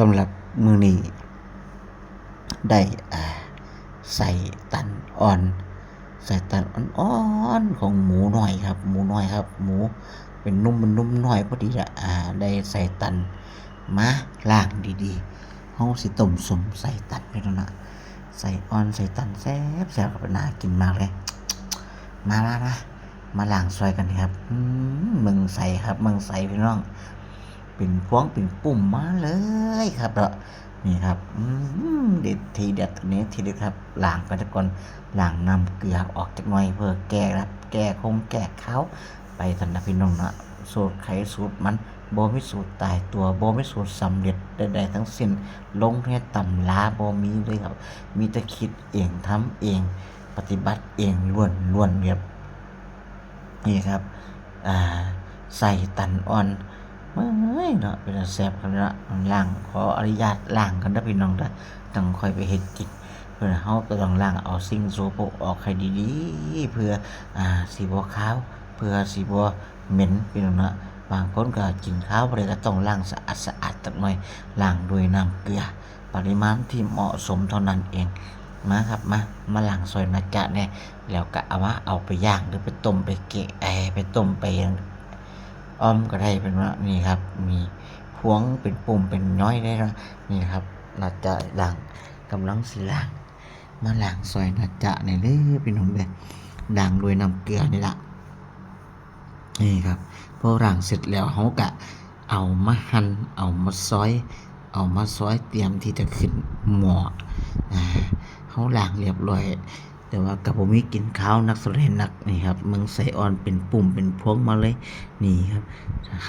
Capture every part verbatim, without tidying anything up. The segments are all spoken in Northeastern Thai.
สำหรับมื้อนี้ได้ อ่า ไส้ตันอ่อน ไส้ตันอ่อนๆของหมูน้อยครับ หมูน้อยครับ หมูเป็นหนุ่ม เป็นหนุ่มน้อยพอดีละ อ่า ได้ไส้ตันมาล้างดีๆ เฮาสิต้มส้มไส้ตันพี่น้องนะ ไส้อ่อนไส้ตันแซ่บๆครับ น่ากินมากเลย มามามา มาล้างซอยกันครับ อืม เบิ่งไส้ครับ เบิ่งไส้พี่น้อง เป็นพวงเป็นปุ่มมาเลยครับเนาะ นี่ครับ อืม เด็ดทีเด็ด อันนี้ทีเด็ดครับ ล้างกันก่อน ล้างน้ำเกลือออกจักหน่อย เพื่อแก้ครับ แก้คงแก้คาวไปซั่นนะพี่น้องเนาะ สูตรไผสูตรมัน บ่มีสูตรตายตัว บ่มีสูตรสำเร็จใดๆทั้งสิ้น ลงในตำราบ่มีเลยครับ มีแต่คิดเอง ทำเอง ปฏิบัติเองล้วนๆครับ นี่ครับ อ่า ไส้ตันอ่อน เอ้ยเนาะ เป็นตาแซ่บครับเนาะ ล้าง ขออนุญาตล้างกันเด้อพี่น้องเด้อ จั่งค่อยไปเฮ็ดกิน เพื่อเฮาก็ต้องล้างเอาสิ่งสกปรกออกให้ดีๆ เพื่อ อ่า สิบ่คาว เพื่อสิบ่เหม็นพี่น้องเนาะ บางคนก็กินคาวบ่ได้ ก็ต้องล้างสะอาดๆจักหน่อย ล้างด้วยน้ำเกลือ ปริมาณที่เหมาะสมเท่านั้นเอง มาครับ มา มาล้างซอยนะจ๊ะแน่ แล้วก็เอามา เอาไปย่าง หรือไปต้ม ไปแกะ เอ่อ ไปต้ม ไปอ่อมก็ได้ เป็นว่า นี่ครับ มีพวงเป็นปุ่มเป็นย้อยได้นะ นี่ครับ นะจ๊ะล้าง กำลังสิล้าง มาล้างซอยนะจ๊ะแน่เด้อพี่น้องเด้อ ล้างด้วยน้ำเกลือนี่ล่ะ นี่ครับ พอล้างเสร็จแล้ว เฮาก็เอามาหั่น เอามาซอย เอามาซอยเตรียมที่จะขึ้นหม้อ อ่า เฮาล้างเรียบร้อย แต่ว่าก็บ่มีกลิ่นคาวนักเท่าใดนัก นี่ครับ เบิ่งไส้อ่อนเป็นปุ่มเป็นพวงมาเลย นี่ครับ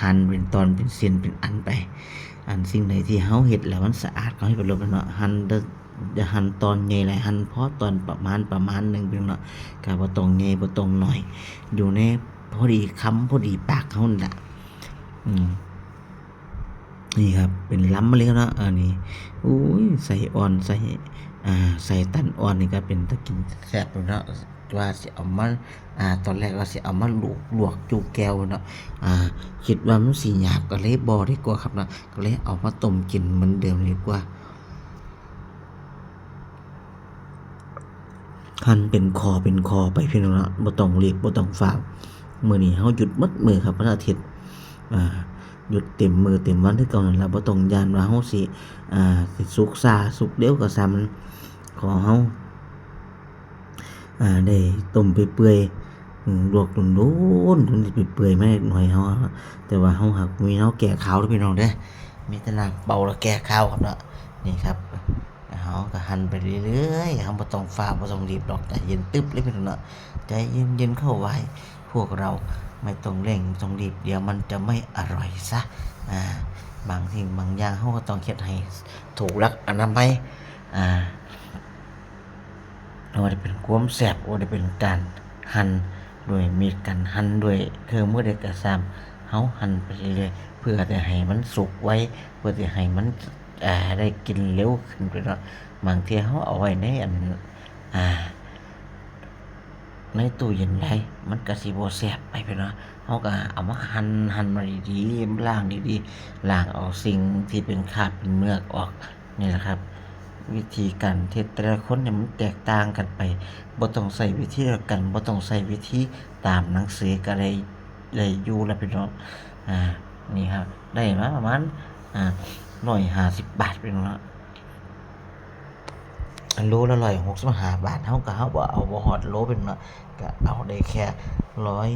หั่นเป็นตอนเป็นเส้นเป็นอันไป อันสิ่งใดที่เฮาเฮ็ดแล้วมันสะอาด ก็เฮ็ดไปโลดแม่นบ่ หั่นเด้อ อย่าหั่นตอนใหญ่หลาย หั่นพอตอนประมาณ ประมาณหนึ่งเพียงเนาะ ก็บ่ต้องใหญ่บ่ต้องน้อย อยู่ในพอดีคำพอดีปากเฮานั่นล่ะ อืม นี่ครับ เป็นลำมาเลยเนาะ อันนี้ อุ้ย ไส้อ่อน ไส้ อ่า ไส้ตันอ่อนนี่ก็เป็นตากินแซ่บอยู่เนาะ ว่าสิเอามา อ่า ตอนแรกว่าสิเอามาลวก ลวกจุ่มแจ่วเนาะ อ่า คิดว่ามันสิหยาบ ก็เลยบ่ดีกว่าครับเนาะ ก็เลยเอามาต้มกินเหมือนเดิมดีกว่า หั่นเป็นข้อเป็นข้อไปพี่น้องเนาะ บ่ต้องรีบ บ่ต้องฟ้าว มื้อนี้เฮาหยุดหมดมื้อครับ วันอาทิตย์ อ่า หยุดเต็มมื้อเต็มวันคือเก่านั่นล่ะ บ่ต้องย้านว่าเฮาสิ อ่า สิสุกช้าสุกเร็วก็ซ่ามัน ขอเฮา อ่า ได้ต้มเปื่อยๆ อืม ลวกโดนๆ จนสิเปื่อยๆมาหน่อยเฮา แต่ว่าเฮาหากมีเนาะแก้คาวเด้อพี่น้องเด้อ มีแต่น้ำเปล่าแล้วแก้คาวครับเนาะ นี่ครับ เฮาก็หั่นไปเรื่อยๆ เฮาบ่ต้องฟ้าว บ่ต้องรีบดอก ใจเย็นตึ๊บเลยพี่น้องเนาะ ใจเย็นๆเข้าไว้ พวกเราไม่ต้องเร่ง ต้องรีบ เดี๋ยวมันจะไม่อร่อยซะ อ่า บางสิ่งบางอย่างเฮาก็ต้องเฮ็ดให้ถูกหลักอนามัย อ่า บ่ว่าจะเป็นความแซ่บ บ่ว่าจะเป็นการหั่นด้วยมีด การหั่นด้วยเครื่องมือใดก็ซ่า เฮาหั่นไปเรื่อยๆ เพื่อจะให้มันสุกไว เพื่อจะให้มัน อ่า ได้กินเร็วขึ้นไปเนาะ บางเทื่อเฮาเอาไว้ในอัน อ่า ในตู้เย็นหลาย มันก็สิบ่แซ่บไปพี่น้อง เฮาก็เอามาหั่น หั่นมาดีๆ ล้างดีๆ ล้างเอาสิ่งที่เป็นคราบเป็นเมือกออก นี่แหละครับ วิธีการเฮ็ดแต่ละคนเนี่ยมันแตกต่างกันไป บ่ต้องใช้วิธีเดียวกัน บ่ต้องใช้วิธีตามหนังสือก็ได้ ได้อยู่แล้วพี่น้อง อ่า นี่ครับ ได้มาประมาณ อ่า ร้อยห้าสิบบาทพี่น้องเนาะ โลละร้อยหกสิบห้าบาท เฮาก็ เฮาบ่เอา บ่ฮอดโลพี่น้องเนาะ ก็เอาได้แค่ร้อย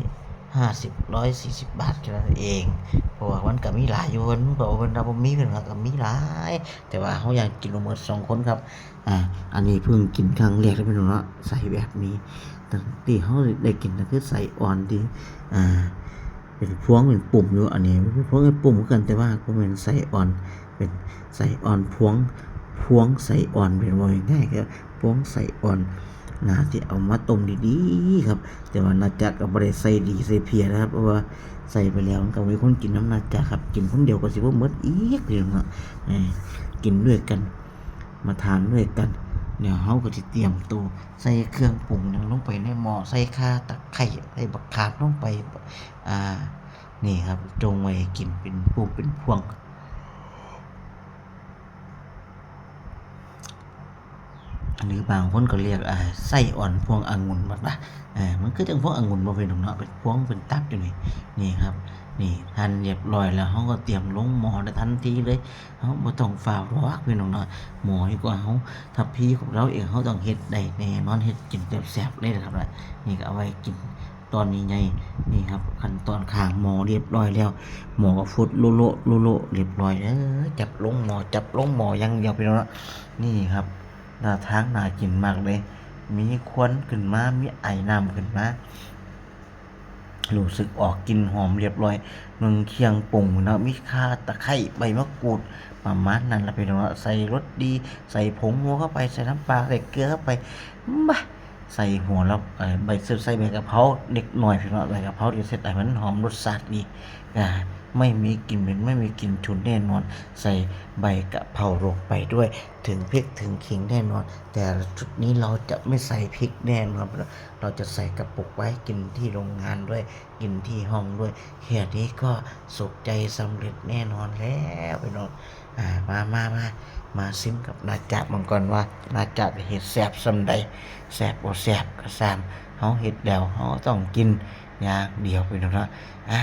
ห้าสิบ ร้อยสี่สิบบาทแค่นั้นเอง เพราะว่ามันก็มีหลายอยู่ เพิ่นก็ เพิ่นว่าบ่มี เพิ่นว่าก็มีหลาย แต่ว่าเฮาอยากกินบ่หมดสองคนครับ อ่า อันนี้เพิ่งกินครั้งแรกเลยพี่น้องเนาะ ไส้แบบนี้ ตั้งที่เฮาได้กินก็คือไส้อ่อนที่ อ่า เป็นพวงเป็นปุ่มอยู่ อันนี้เป็นพวงเป็นปุ่มคือกัน แต่ว่าบ่แม่นไส้อ่อน เป็นไส้อ่อนพวง พวงไส้อ่อน เป็นว่าง่ายๆ ก็พวงไส้อ่อน น่าสิเอามาต้มดีๆ ครับ แต่ว่าน่าจะก็บ่ได้ใส่ดีใส่เพียนะครับ เพราะว่าใส่ไปแล้วมันก็มีคนกินนำน่าจะครับ กินคนเดียวก็สิบ่หมดอีกพี่น้องเนาะ เอ้ย กินด้วยกัน มาทานด้วยกัน แล้วเฮาก็สิเตรียมตัวใส่เครื่องปรุงหยังลงไปในหม้อ ใส่ข่า ตะไคร้ ใส่บักขามลงไป อ่า นี่ครับ จงไว้กินเป็นพวงเป็นพวง หรือบางคนก็เรียกอ่าไส้อ่อนพวงองุ่นว่าปะเออมันคือจังพวงองุ่นบ่พี่น้องเนาะเป็นพวงเป็นตับอยู่นี่นี่ครับ นี่หั่นเรียบร้อยแล้วเฮาก็เตรียมลงหม้อได้ทันทีเลยเฮาบ่ต้องฟ้าวดอกพี่น้องเนาะหม้อนี่ก็เฮาถ้าพี่ของเราเองเฮาต้องเฮ็ดได้แน่นอนเฮ็ดกินแซ่บๆเลยนะครับนะนี่ก็เอาไว้กินตอนนี้ไงนี่ครับขั้นตอนข้างหม้อเรียบร้อยแล้วหม้อก็ฟดโลโลโลโลเรียบร้อยเด้อจับลงหม้อจับลงหม้ออย่างเดียวพี่น้องเนาะนี่ครับ หน้าทางน่ากินมากเลย มีควันขึ้นมา มีไอน้ำขึ้นมา รู้สึกออกกลิ่นหอมเรียบร้อย นึ่งเครื่องปรุงเนาะ มีข่าตะไคร้ใบมะกรูด ประมาณนั้นละพี่น้องเนาะใส่รสดี ใส่ผงนัวเข้าไป ใส่น้ำปลา ใส่เกลือเข้าไปบ้าใส่หัวแล้วเอ่อใบใส่ใบกะเพราเล็กน้อยพี่น้องใบกะเพราที่เสร็จให้มันหอมรสชาติดีอ่าไม่มีกลิ่นเหม็นไม่มีกลิ่นฉุนแน่นอน ใส่ใบกะเพราลงไปด้วย ถึงพริกถึงขิงแน่นอน แต่ชุดนี้เราจะไม่ใส่พริกแน่นอน เราจะใส่กระปุกไว้กินที่โรงงานด้วย กินที่ห้องด้วย แค่นี้ก็สุขใจสำเร็จแน่นอนแล้วพี่น้องอ่ามามามามาซิมกับนาจามังกรว่านาจาเฮ็ดแซ่บส่ำใดแซ่บบ่แซ่บก็ซ่ามเฮาเฮ็ดแล้วเฮาต้องกินอย่างเดียวพี่น้องเนาะอ่า